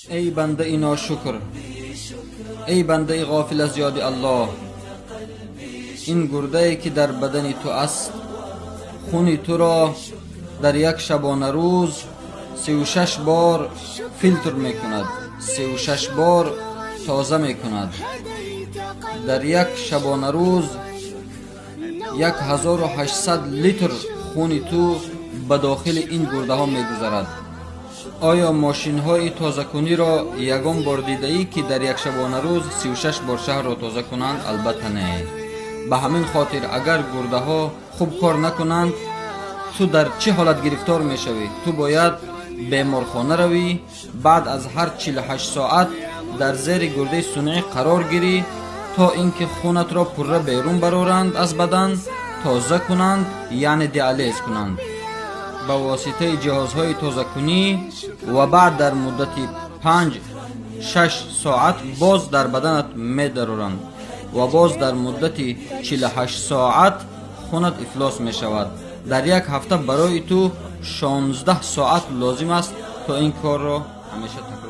Эй бандаи ношукр, эй бандаи ғофил аз ёди Аллоҳ, ин гурдае ки дар бадани ту аст, хуни туро дар як шабонарӯз 36 бор филтр мекунад, 36 бор тоза мекунад. Дар як шабонарӯз 1800 литр хуни ту ба дохили ин гурдаҳо мегузарад. Оё мошинҳои тозакуниро ягон бор дидаӣ, ки дар як шабонарӯз 36 бор шаҳрро тоза кунанд? Албатта, не. Ба ҳамин хотир, агар гурдаҳо хуб кор накунанд, ту дар чӣ ҳолат гирифтор мешавӣ? Ту бояд беморхона равӣ, баъд аз ҳар 48 соат дар зери гурдаи сунъӣ қарор гирӣ, то ин ки хунатро пурра берун бароранд, аз бадан тоза кунанд, яъне диализ кунанд ба воситаи ҷиҳозҳои тозакунӣ, ва баъд дар муддати 5-6 соат боз дар баданат медароранд ва боз дар муддати 48 соат хунат ифлос мешавад. Дар як ҳафта барои ту 16 соат лозим аст, то ин корро ҳамеша такрор.